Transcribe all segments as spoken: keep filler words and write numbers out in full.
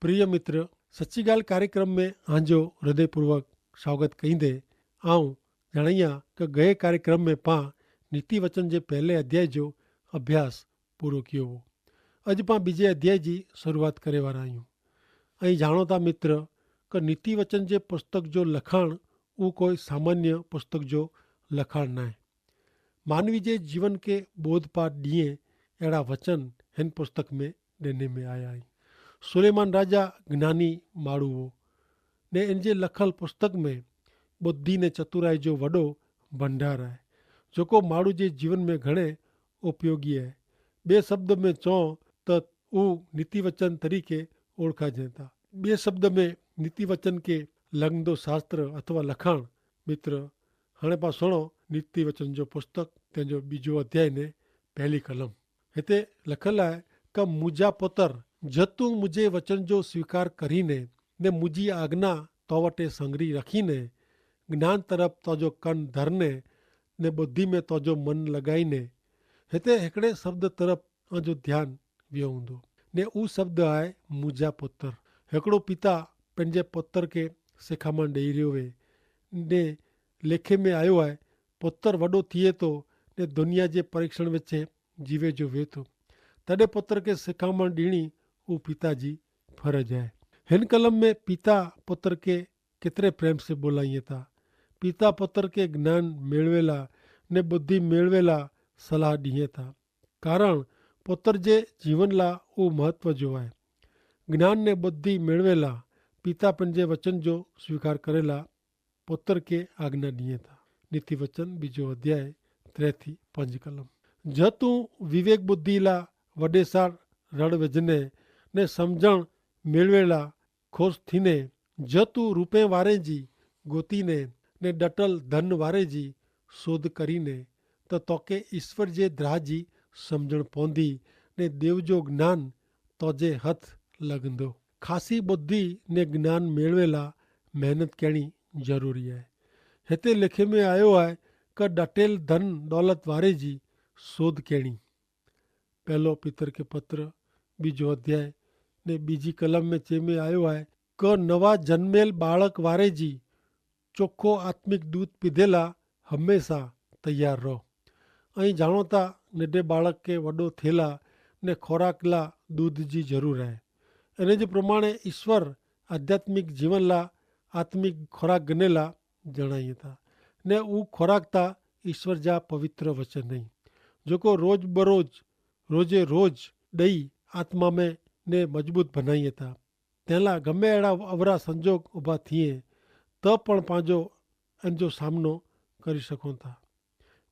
પ્રિય મિત્ર, સચ્ચી ગાલ કાર્યક્રમ મેં આજો હૃદયપૂર્વક સ્વાગત કહીંદે, આઉં જણાયા કે ગયે કાર્યક્રમ મેં પાં નીતિ વચન જે પહેલે અધ્યાય જો અભ્યાસ પૂરો કિયો વો. અજ પાં બીજે અધ્યાય જી શરૂઆત કરે વારા આયું. અહીં જાણો તા મિત્ર, કે નીતિ વચન જે પુસ્તક જો લખાણ ઉં કોઈ સામાન્ય પુસ્તક જો લખાણ નાય. માનવી જે જીવન કે બોધપાઠ દિયે એડા વચન હેન પુસ્તક મેં દેને મેં આયા હૈં. સુલેમાન રાજા જ્ઞાની માડૂ વો, ને એન જે લખલ પુસ્તક મેં બુદ્ધિ ને ચતુરાઈ જો વડો ભંડાર હૈ, જોકો માડૂ જે જીવન મેં ઘણે ઉપયોગી હૈ. બે શબ્દ મેં ચો તો ઉં નીતિ વચન તરીકે ઓળખા જેતા. બે શબ્દ મેં નીતિ વચન કે લંગદો શાસ્ત્ર અથવા લખાણ. મિત્ર, હણે પાં સુણો નીતિ વચન જો પુસ્તક તેનો બીજો અધ્યાય ને પહેલી કલમ. હેતા લખેલા હૈ, કે મુજા પોતર, જતું મુજે વચન જો સ્વીકાર કરીને ને મુજી આજ્ઞા તોવટે સંગરી રખીને જ્ઞાન તરફ તોજો કન ધરને ને બુદ્ધિ મેં તોજો મન લગાઈને. હેતા હેકડ઼ે શબ્દ તરફ આજો ધ્યાન વ્યો હુંદો, ને ઉં શબ્દ આય મુજા પોતર. હેકડો પિતા પેનજે પોતર કે સેખામણ દઈ રહ્યો વે, ને લેખે મેં આયો આય, પોતર વડો થિયે તો ને દુનિયા જે પરીક્ષણ વચ્ચે જીવે જો વેતો, તદે પોતર કે સેખામણ દીણી ઉં પિતા જી ફરજ આય. હેન કલમ મેં પિતા પોતર કે કેતરે પ્રેમ સે બોલાઈ થા. પિતા પોતર કે જ્ઞાન મેળવેલા ને બુદ્ધિ મેળવેલા સલાહ દિયે થા. કારણ પોતર જે જીવન લા ઉં મહત્વ જો આય. જ્ઞાન ને બુદ્ધિ મેળવેલા પિતા પણ જે વચન જો સ્વીકાર કરેલા પોતર કે આજ્ઞા દિયે થા. નીતિ વચન બીજો અધ્યાય ત્રે થી પંજ કલમ. જ તું વિવેક બુદ્ધિ લા વડેસાર રડ વજને ને સમઝણ મેળવેલા ખોસ થીને, જ તું રૂપે વારે જી ગોતી ને ને ડટલ ધન વારે જી શોધ કરી ને, તો તોકે ઈસ્વર જે દ્રાહ જી સમઝણ પોંધી ને દેવ જો જ્ઞાન તોજે હથ લગંદો. ખાસી બુદ્ધિ ને જ્ઞાન મેળવેલા મહેનત કહેણી જરૂરી હૈ. હેતા લેખે મેં આયો હૈ, કે ડટેલ ધન દોલત વારે જી શોધ કહેણી. પહેલો પિતર કે પત્ર બીજો અધ્યાય ને બીજી કલમ મેં ચેમે આયો હૈ, કે નવા જન્મેલ બાળક વારે જી ચોખો આત્મિક દૂધ પીધેલા હમેંશા તૈયાર રહો. અહીં જાણોતા નેડે બાળક કે વડો થેલા ને ખોરાકલા દૂધ જી જરૂર હૈ. અને જે પ્રમાણે ઈસ્વર આધ્યાત્મિક જીવનલા આત્મિક ખોરાક ગનેલા જણાઈ થા, ને ઉં ખોરાક તા ઈસ્વર જા પવિત્ર વચન નહીં, જોકો રોજ બરોજ રોજે રોજ દઈ આત્મા મેં ને મજબૂત ભનાઈ થા. તેલા ગમે એડા અવરા સંજોગ ઉભા થિયે તો પણ પાંજો એન જો સામનો કરી શકો થા.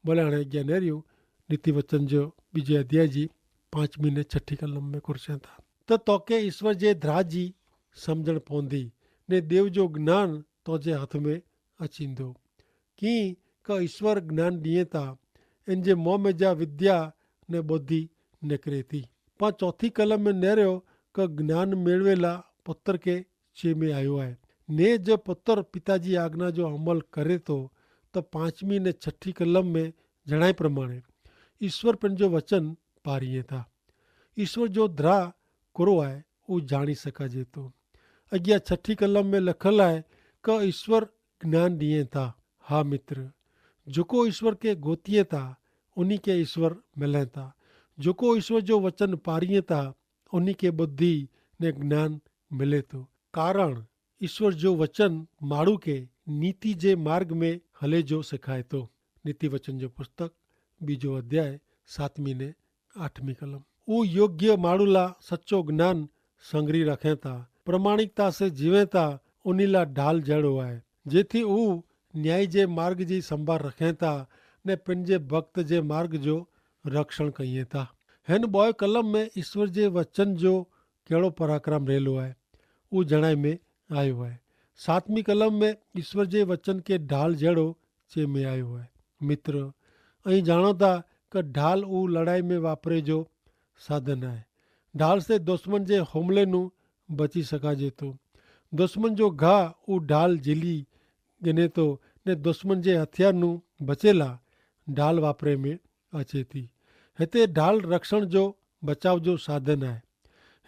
ભલે હણે અજ્ઞા નહીં રહ્યું. નીતિ વચન જો બીજે અધ્યાય જી પાંચમી ને છઠી કલમ મેં કુરસે થા, તો તોકે ઈસ્વર જે દ્રાહ જી સમઝણ પોંધી ને દેવ જો જ્ઞાન તોજે હાથ મેં અચીંદો. કિંક ઈસ્વર જ્ઞાન દિયે તા એન જે મોં મેં જા વિદ્યા ને બોધી નેકરે થી. પાં ચોથી કલમ મેં નેર્યો કે જ્ઞાન મેળવેલા પત્ર કે ચે મેં આયો હૈ. ને જો પત્ર પિતા જી આજ્ઞા જો અમલ કરે તો, તો પાંચમી ને છઠી કલમ મેં જણાય પ્રમાણે ઈસ્વર પણ જો વચન પારિયે તા ઈસ્વર જો દ્રાહ કરો હૈ ઉજાણી સકાજે તો. અગિયા છઠી કલમ મેં લખલ હૈ કે ઈસ્વર જ્ઞાન દિયે તા. હા મિત્ર, જોકો ઈસ્વર કે ગોતિયે તા ઉની કે ઈસ્વર મિલે તા. જોકો ઈસ્વર જો વચન પારિયે તા ઉની કે બુદ્ધિ ને જ્ઞાન મિલે તો. કારણ ઈસ્વર જો વચન માણૂ કે નીતિ જે માર્ગ મેં હલે જો સિખાય તો. નીતિ વચન જો પુસ્તક બીજો અધ્યાય સાતમી ને આઠમી કલમ. ઉ યોગ્ય માણૂલા સચો જ્ઞાન સંગરી રાખેતા, પ્રમાણિકતા સે જીવેતા ઉનીલા ઢાલ જેડો આય, જેથી ઉ ન્યાયી જે માર્ગ જી સંભાર રાખેતા ને પન જે ભક્ત જે માર્ગ જો રક્ષણ કહિયે તા. હેન બોય કલમ મેં ઈસ્વર જે વચન જો કેડો પરાક્રમ રહેલો આય, ઉ જણાઈ મેં આયો આય. સાતમી કલમ મેં ઈસ્વર જે વચન કે ઢાલ જેડો ચે મેં આયો આય. મિત્ર, અહીં જાણો તા કે ઢાલ ઉ લડાઈ મેં વાપરે જો સાધન આય. ઢાલ સે દુશ્મન જે હુમલે નું બચી સકાજે તો. દુશ્મન જો ઘા ઉ ઢાલ જેલી ગને તો, ને દુશ્મન જે હથિયાર નું બચેલા ઢાલ વાપરે મેં અચેતી. હેતા ઢાલ રક્ષણ જો બચાવ જો સાધન આય.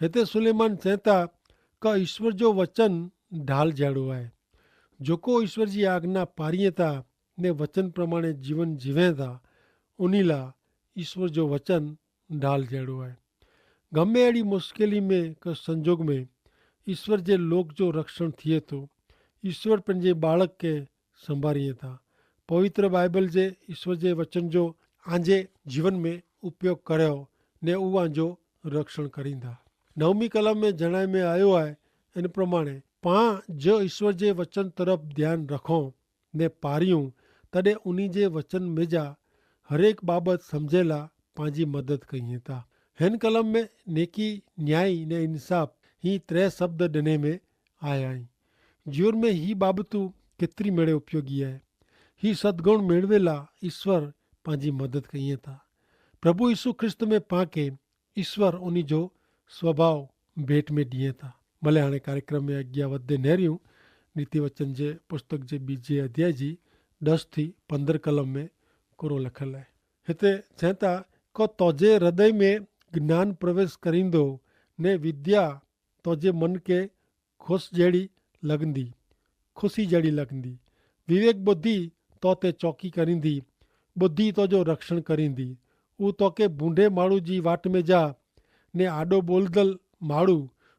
હેતા સુલેમાન ચેતા કે ઈસ્વર જો વચન ઢાલ જેડો આય. જોકો ઈસ્વર જી આજ્ઞા પારિયે તા ને વચન પ્રમાણે જીવન જીવે તા, ઉની લા ઈસ્વર જો વચન ઢાલ જેડો આય. ગમે એડી મુશ્કેલી મેં કે સંજોગ મેં ઈસ્વર જે લોક જો રક્ષણ થિયે તો, ઈસ્વર પન જે બાળક કે સંભારિયે તા. પવિત્ર બાઈબલ જે ઈસ્વર જે વચન જો આંજે જીવન મેં ઉપયોગ કર્યો ને ઉવાંજો રક્ષણ કરીંદા. નવમી કલમ મેં જણાય મેં આયો આય, એન પ્રમાણે પાં જો ઈસ્વર જે વચન તરફ ધ્યાન રખો ને પાર્યું, તદે ઉની જે વચન મેં જા હરેક બાબત સમઝેલા પાંજી મદદ કહિયે તા. હેન કલમ મેં નેકી, ન્યાયી ને ઇન્સાફ હી ત્રે શબ્દ દને મેં આયા હી. જીવન મેં હી બાબતું કેતરી મેળે ઉપયોગી આય? હી સદગણ મેળવેલા ઈસ્વર પાંજી મદદ કહિયે તા. પ્રભુ ઈસુ ખ્રિસ્ત મેં પાંકે ઈસ્વર ઉની જો સ્વભાવ ભેટ મેં દિયે તા. મલે હાણે કાર્યક્રમ મેં અજ્ઞા વધે નહર્યું. નીતિ વચન જે પુસ્તક જે બીજે અધ્યાય જી દસ થી પંદર કલમ મેં કોરો લખેલ હૈ. હેતા કો તોજે હૃદય મેં જ્ઞાન પ્રવેશ કરીંદો ને વિદ્યા તોજે મન કે ખુશ જેડી લગંદી ખુશી જેડી લગંદી. વિવેક બુદ્ધિ તો તે ચોકી કરીંદી. બુદ્ધિ તો જો રક્ષણ કરીંદી. ઉ તો કે ભૂંડે માળુ જી વાટ મેં જા ને આડો બોલદલ માળુ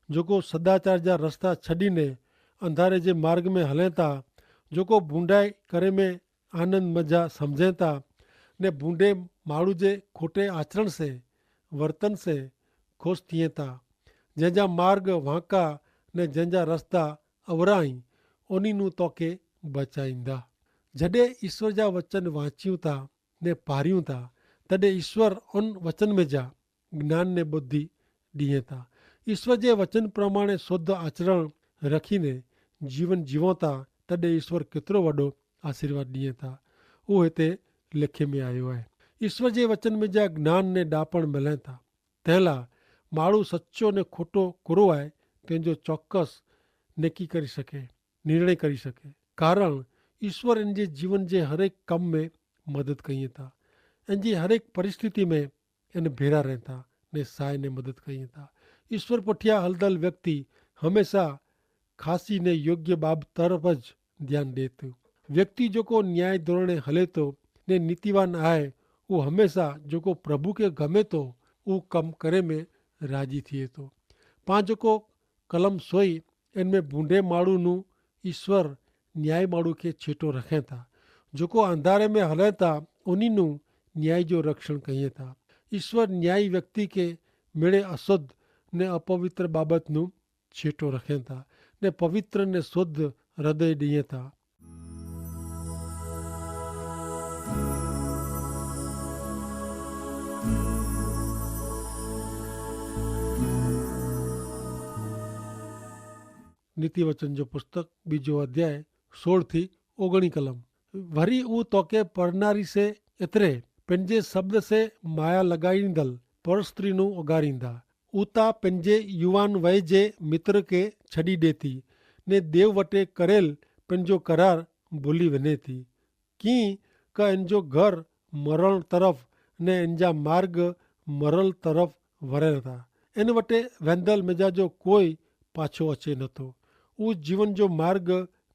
જોકો સદાચાર જા રસ્તા છડીને અંધારે જે માર્ગ મેં હલેતા, જોકો ભૂંડાઈ કરે મેં આનંદ મજા સમઝેતા ને ભૂંડે માળુ જે ખોટે આચરણ સે વર્તન સે ખુશ થિયેતા, જેંજા માર્ગ વાંકા ને જેંજા રસ્તા અવરાઈ ઓની નું તોકે બચાઈંદા. જડે ઈસ્વર જા વચન વાંચ્યું તા ને પાર્યું તા, તદે ઈસ્વર અન વચન મેં જા જ્ઞાન ને બુદ્ધિ દિયે તા. ઈસ્વર જે વચન પ્રમાણે શુદ્ધ આચરણ રખીને જીવન જીવોતા, તદે ઈસ્વર કેતરો વડો આશીર્વાદ દિયે તા. ઉહ હેતા લેખે મેં આયો હૈ. ઈસ્વર જે વચન મેં જા જ્ઞાન ને ડાપણ મલેતા, તેલા માળુ સચો ને ખોટો કરો આય તેનજો ચોક્કસ નેકી કરી શકે, નિર્ણય કરી શકે. કારણ ઈસ્વર એનજે જીવન જે હરેક કમ મેં મદદ કહિયે તા. એનજી હરેક પરિસ્થિતિ મેં એન ભેરા રહેતા ને સાય ને મદદ કહિયે તા. ઈસ્વર પઠ્યા હલદલ વ્યક્તિ હમેંશા ખાસી ને યોગ્ય બાબ તરફ જ ધ્યાન દેતું. વ્યક્તિ જોકો ન્યાય ધોરણે હલેતો ને નીતિવાન આય, ઉહ હમેંશા જોકો પ્રભુ કે ગમેતો ઉહ કમ કરે મેં રાજી થિયેતો. પાંજકો કલમ સોઈ એન મેં ભૂંડે માળુનું ઈસ્વર ન્યાય માળુ કે છેટો રખેતા. જોકો અંધારે મેં હલેતા ઉનીનું ન્યાય જો રક્ષણ કહિયેતા. ઈસ્વર ન્યાયી વ્યક્તિ કે મેળે અસુદ્ધ ને અપવિત્ર બાબતનું છેટો રખેતા ને પવિત્ર ને શુદ્ધ હૃદય દિયેતા. નીતિવચન જો પુસ્તક બીજો અધ્યાય સોળ થી ઓગણી કલમ. વરી ઉં તોકે પરનારી સે એતરે પેનજે શબ્દ સે માયા લગાઈંદલ પરસ્ત્રી નું ઓગારીંદા. ઉતા પેનજે યુવાન વય જે મિત્ર કે છડી દેતી ને દેવ વટે કરેલ પેનજો કરાર ભૂલી વેને થી. કિંક એનજો ઘર મરણ તરફ ને એનજા માર્ગ મરણ તરફ વરેલ થા. એન વટે વેંધલ મેજા જો કોઈ પાછો અચે નતો. ઉસ જીવન જો માર્ગ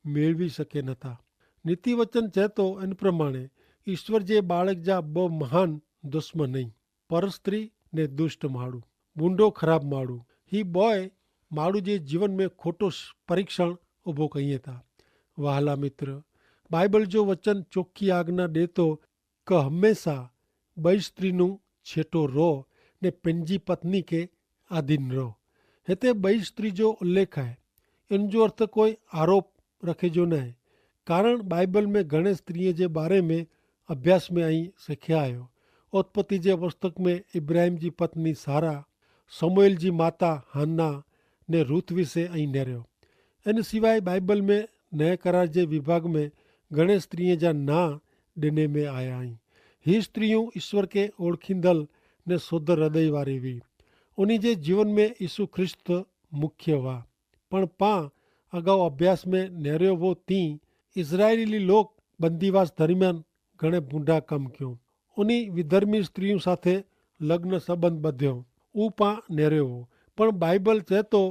મેળવી શકે નતા. નીતિવચન ચેતો એન પ્રમાણે ઈસ્વર જે બાળક જા બહ મહાન દુશ્મન નહીં. પરસ્ત્રી ને દુષ્ટ માળું, બુંડો ખરાબ માળું, હી બોય માળું જે જીવન મેં ખોટો પરીક્ષણ ઉભો કહિયે થા. વહાલા મિત્ર, બાઈબલ જો વચન ચોખી આજ્ઞા દેતો કે હમેંશા બઈ સ્ત્રી નું છેટો રોહ ને પેનજી પત્ની કે આધીન રોહ. હેતા બઈ સ્ત્રી જો ઉલ્લેખ હૈ. એન જો અર્થ કોઈ આરોપ રખે જો નહીં. કારણ બાઈબલ મેં ઘણે સ્ત્રી જે બારે મેં અભ્યાસ મેં અહીં શીખ્યા આયો. ઉત્પત્તિ જે પુસ્તક મેં ઇબ્રાહિમ જી પત્ની સારા, સમૂએલ જી માતા હાન્ના ને રૂથ વિશે અહીં નેર્યો. એન સિવાય બાઈબલ મેં નય કરાર જે વિભાગ મેં ઘણે સ્ત્રી જા ના દેને મેં આયા અહીં. હી સ્ત્રી ઈસ્વર કે ઓળખીંદલ ને સોધર હૃદય વારી વી. ઉની જે જીવન મેં ઈસુ ખ્રિસ્ત મુખ્ય વા. પણ પાં અગાઉ અભ્યાસ મેં નેર્યો વો તી ઇઝરાયેલી લોક બંદીવાસ દરમિયાન ઘણે ભૂંડા કમ ક્યો. ઉની વિધર્મી સ્ત્રી સાથે લગ્ન સંબંધ બધ્યો. ઉપાં નેરેવો. પણ બાઈબલ ચેતો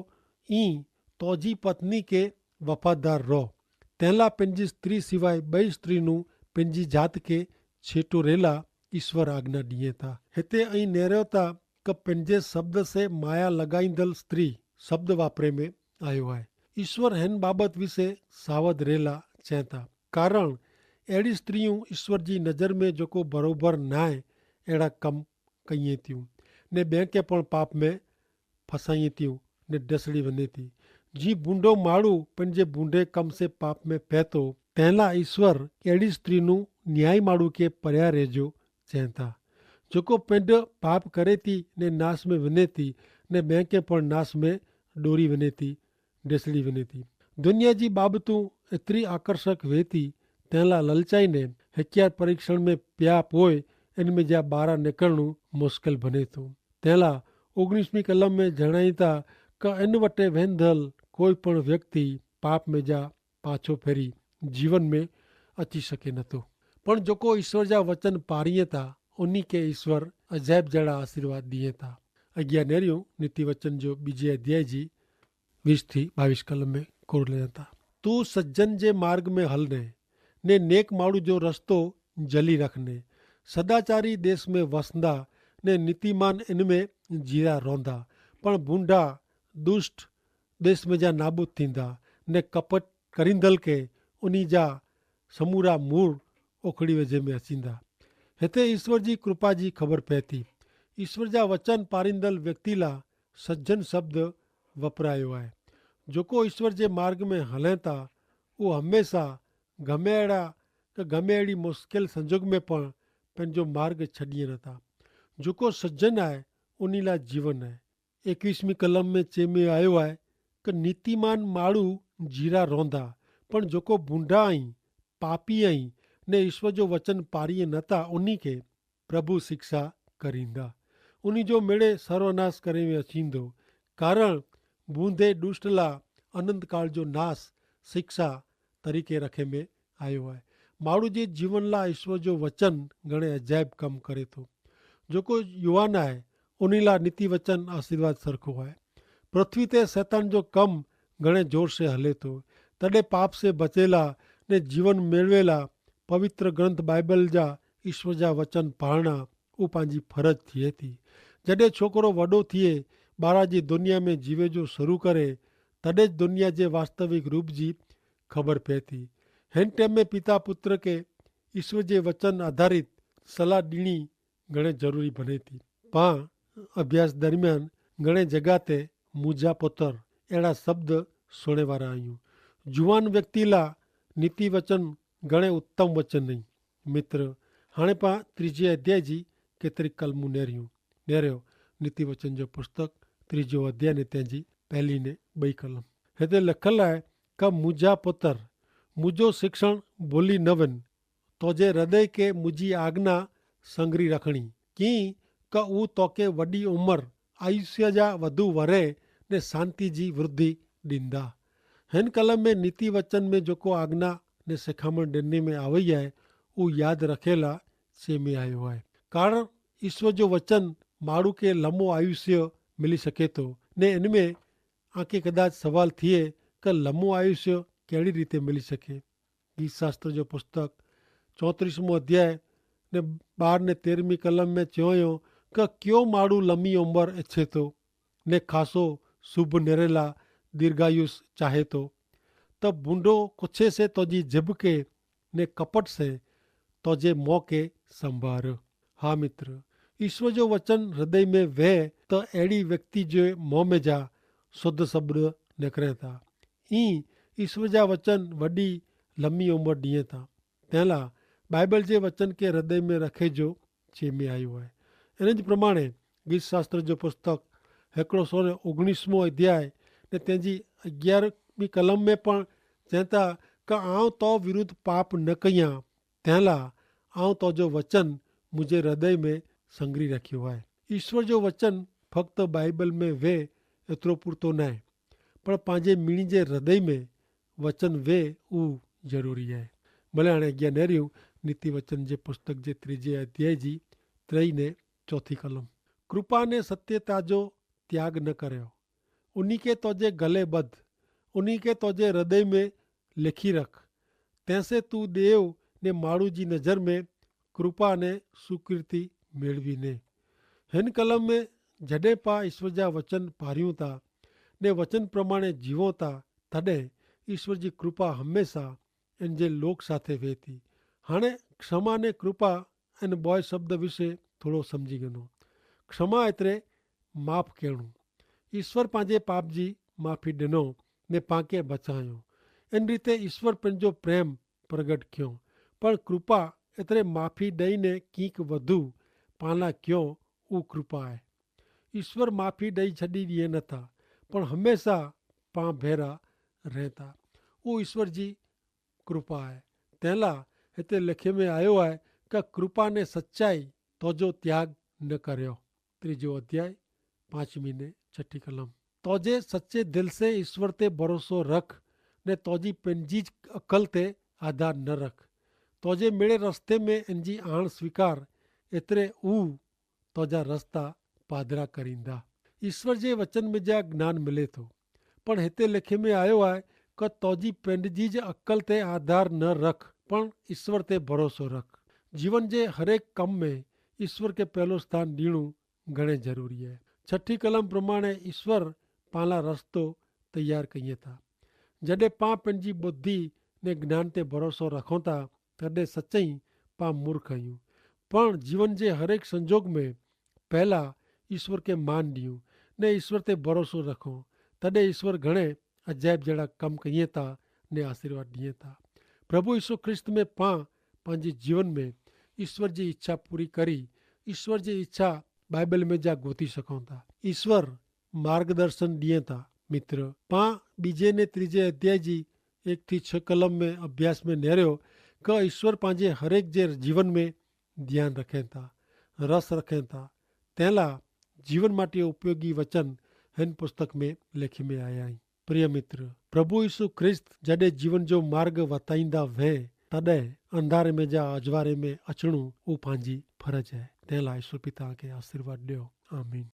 ઈ તોજી પત્ની કે વફાદાર રોહ. તેલા પનજી સ્ત્રી સિવાય બઈ સ્ત્રી નું પનજી જાત કે છેટો રહેલા ઈસ્વર આજ્ઞા દિયે તા. હેતે અહીં નેર્યો તા કે પનજે શબ્દ સે માયા લગાઈંદલ સ્ત્રી શબ્દ વાપરે મેં આયો હૈ. ઈસ્વર હેન બાબત વિશે સાવધ રહેલા ચેતા. કારણ એડી સ્ત્રી ઈસ્વર જી નજર મેં જોકો ભરોભર નાય એડા કમ કહિયે તિયું, ને બેંકે પણ પાપ મેં ફસાઈ તિયું ને ડસડી વને તી. જી ભૂંડો માળુ પન જે ભૂંડે કમ સે પાપ મેં પહતો, તેલા ઈસ્વર એડી સ્ત્રી નું ન્યાય માળુ કે પર્યા રહેજો ચેતા. જોકો પન પાપ કરે તી ને નાસ મેં વને તી, ને બેંકે પણ નાસ મેં ડોરી વને તી, ડસડી વને તી. દુનિયા જી બાબતું એતરી આકર્ષક વેતી, તેલા લલચાઈ ને હેક્યાર પરીક્ષણ મેં પ્યાપ હોય એન મેં જા બારા નેકરણું મુસ્કેલ ભને થો. તેલા ઓગણીસમી કલમ મેં જણાયતા કે એન વટે વેંધલ કોઈ પણ વ્યક્તિ પાપ મેં જા પાછો ફેરી જીવન મેં અચી શકે નતો. પણ જોકો ઈસ્વર જા વચન પારિયે તા ઉની કે ઈસ્વર અજાયબ જેડા આશીર્વાદ દિયે તા. અગિયા નેર્યું નીતિ વચન જો બીજે અધ્યાય જી વીસ થી બાવીસ કલમ મેં કોર લેતા. તું સજ્જન જે માર્ગ મેં હલ ને, ને નેક માળુ જો રસ્તો જલી રખને. સદાચારી દેશ મેં વસંદા, ને નીતિમાન એન મેં જીરા રોંધા. પણ ભૂંડા દુષ્ટ દેશ મેં જા નાબૂદ થીંદા, ને કપટ કરીંદલ કે ઉની જા સમૂરા મૂળ ઓખડી વજે મેં હસીંદા. હેતે ઈસ્વર જી કૃપા જી ખબર પૈતી. ઈસ્વર જા વચન પારિંદલ વ્યક્તિલા સજ્જન શબ્દ વપરાયો હૈ. જોકો ઈસ્વર જે માર્ગ મેં હલેતા ઉહ હમેંસા ગમે એડા કે ગમે એડી મુસ્કેલ સંજોગ મેં પણ પન જો માર્ગ છડિયે નતા. જોકો સજ્જન આય ઉની લા જીવન આય. એકવીસમી કલમ મેં ચેમે આયો આય કે નીતિમાન માળુ જીરા રોંધા, પણ જોકો ભૂંડા અહીં પાપી અહીં ને ઈસ્વર જો વચન પારિયે નતા ઉની કે પ્રભુ શિક્ષા કરીંદા. ઉની જો મેળે સર્વનાશ કરે મેં અચીંદો. કારણ ભૂંધે દુષ્ટલા અનંતકાળ જો નાશ શિક્ષા તરીકે રખે મેં આયો હૈ. માણુ જે જીવનલા ઈસ્વર જો વચન ઘણે અજાયબ કમ કરે તો. જોકો યુવાન આય ઉનીલા નીતિ વચન આશીર્વાદ સરખો હૈ. પૃથ્વી તે સૈતાન જો કમ ઘણે જોર સે હલે તો. તદે પાપ સે બચેલા ને જીવન મેળવેલા પવિત્ર ગ્રંથ બાઈબલ જા ઈસ્વર જા વચન પારણા ઉપાંજી ફરજ થિયે થી. જડે છોકરો વડો થિયે બારા જી દુનિયા મેં જીવે જો શરૂ કરે તદે જ દુનિયા જે વાસ્તવિક રૂપ જી ખબર પૈતી. હેન ટેમે પિતા પુત્ર કે ઈસ્વર જે વચન આધારિત સલાહ દીણી ઘણે જરૂરી ભનેતી. પા અભ્યાસ દરમિયાન ઘણે જગાતે મુજા પોતર એડા શબ્દ સુણેવારા આયું. જુવાન વ્યક્તિલા નીતિ વચન ઘણે ઉત્તમ વચન નહીં. મિત્ર, હાણે પા ત્રીજે અધ્યાય જી કેતરી કલમું નેર્યું. નેર્યો નીતિ વચન જો પુસ્તક ત્રીજો અધ્યાય ને તેની પહેલી ને બઈ કલમ. હેતે લખલ આય, કા મુજા પોતર મુજો શિક્ષણ ભોલી નવન, તોજે હૃદય કે મુજી આજ્ઞા સંગરી રખણી, કિંક ઉં તોકે વડી ઉમર આયુષ્ય જા વધુ વરે ને શાંતિ જી વૃદ્ધિ દીંદા. હેન કલમ મેં નીતિ વચન મેં જોકો આજ્ઞા ને સેખામણ દેને મેં આવય હૈ ઉં યાદ રખેલા સે મેં આયો હૈ. કારણ ઈસ્વર જો વચન માડૂ કે લમો આયુષ્ય મિલી શકે તો, ને એન મેં આંકે કદાચ સવાલ થિયે કે લમો આયુષ્ય કેડી રીતે મિલી શકે? ગીતશાસ્ત્ર જો પુસ્તક ચોત્રીસમો અધ્યાય ને બાર ને તેરમી કલમ મેં ચોયો, કે ક્યો માડૂ લમી ઉંબર એચ્છે તો ને ખાસો શુભ નેરેલા દીર્ઘાયુષ ચાહે તો? તો ભૂંડો કોછે સે તોજી જેબ કે ને કપટ સે તોજે મોકે સંભાર. હા મિત્ર, ઈસ્વર જો વચન હૃદય મેં વહે તો એડી વ્યક્તિ જો મોં મેં જા શુદ્ધ શબ્દ નેકરે થા. ઈ ઈસ્વર જા વચન વડી લમી ઉંમર દિયે થા. તેલા બાઈબલ જે વચન કે હૃદય મેં રખે જો ચેમી આયુ હૈ. એન જ પ્રમાણે ગીતશાસ્ત્ર જો પુસ્તક હેકડો સો ને ઓગણીસમો અધ્યાય ને તેની અગિયારમી કલમ મેં પણ ચેતા, કે આવ તો વિરુદ્ધ પાપ ન કહિયા, તેલા આવ તો જો વચન મુઝે હૃદય મેં સંગરી રખ્યો હૈ. ઈસ્વર જો વચન ફક્ત બાઈબલ મેં વે એતરો પૂરતો નાય, પણ પાંજે મિણી જે હૃદય મેં વચન વે ઉં જરૂરી હૈ. ભલે આણે અજ્ઞા નહર્યું. નીતિ વચન જે પુસ્તક જે ત્રીજે અધ્યાય જી ત્રય ને ચોથી કલમ, કૃપા ને સત્યતા જો ત્યાગ ન કર્યો, ઉની કે તોજે ગલે બધ ઉની કે તોજે હૃદય મેં લેખી રખ. તેસે તું દેવ ને માણૂ જી નજર મેં કૃપા ને સુકૃતિ મેળવી ને. હેન કલમ મેં જડે પા ઈસ્વર જા વચન પાર્યું તા ને વચન પ્રમાણે જીવો તા, તદે ઈસ્વર જી કૃપા હમેંસા એન જે લોક સાથે વેતી. હાણે ક્ષમા ને કૃપા એન બોય શબ્દ વિશે થોડો સમઝી ગનો. ક્ષમા એતરે માફ કહેણું. ઈસ્વર પાંજે પાપ જી માફી ડેનો ને પાંકે બચાયો. એન રીતે ઈસ્વર પેનજો પ્રેમ પ્રગટ ક્યો. પણ કૃપા એતરે માફી ડઈ ને કિંક વધુ પાના ક્યો. ઉ કૃપા હૈ. ઈસ્વર માફી ડઈ છડી દિયે નથા, પણ હમેંસા પાં ભેરા રહેતા. ઉ ઈસ્વર જી કૃપા હૈ. તેલા હેતે લેખે મેં આયો હૈ, કે કૃપા ને સચ્ચાઈ તોજો ત્યાગ ન કર્યો. ત્રીજો અધ્યાય પાંચમી ને છઠી કલમ. તોજે સચ્ચે દિલ સે ઈસ્વર તે ભરોસો રખ, ને તોજી પેનજી જ અકલ તે આધાર ન રખ. તોજે મેળે રસ્તે મેં એનજી આણ સ્વીકાર, એતરે ઉ તોજા રસ્તા પાદરા કરીંદા. ઈસ્વર જે વચન મેં જા જ્ઞાન મિલે થો, પણ હેતે લેખે મેં આયો આય, કે તોજી પેંડજી જ અક્કલ તે આધાર ન રખ, પણ ઈસ્વર તે ભરોસો રખ. જીવન જે હરેક કમ મેં ઈસ્વર કે પહેલો સ્થાન દીણું ઘણે જરૂરી હૈ. છઠી કલમ પ્રમાણે ઈસ્વર પાલા રસ્તો તૈયાર કહિયે થા. જડે પા પેંડજી બુદ્ધિ ને જ્ઞાન તે ભરોસો રખો થા, તદે સચ્ચઈ પા મૂર્ખ અયું. પણ જીવન જે હરેક સંજોગ મેં પહેલા ઈસ્વર કે માન દિયું ને ઈસ્વર તે ભરોસો રખો, તદે ઈસ્વર ઘણે અજાયબ જેડા કમ કહિયે તા ને આશીર્વાદ દિયે તા. પ્રભુ ઈસુ ખ્રિસ્ત મેં પા પાંજી જીવન મેં ઈસ્વર જી ઈચ્છા પૂરી કરી, ઈસ્વર જી ઈચ્છા બાઈબલ મેં જા ગોતી શકો તા. ઈસ્વર માર્ગદર્શન દિયે તા. મિત્ર, પા બીજે ને ત્રીજે અધ્યાય જી એક થી છ કલમ મેં અભ્યાસ મેં નેર્યો, કે ઈસ્વર પાંજે હરેક જે જીવન મેં ધ્યાન રખેતા, રસ રખેતા, તેલા જીવન માટે ઉપયોગી વચન હેન પુસ્તક મેં લેખી મેં આયા હૈં. પ્રિય મિત્ર, પ્રભુ ઈસુ ખ્રિસ્ત જડે જીવન જો માર્ગ વતાઈંદા વૈ, તદે અંધારે મેં જા અજવારે મેં અચણું ઉપાંજી ફરજ હૈ. તેલા ઈસુ પિતા કે આશીર્વાદ દ્યો. આમીન.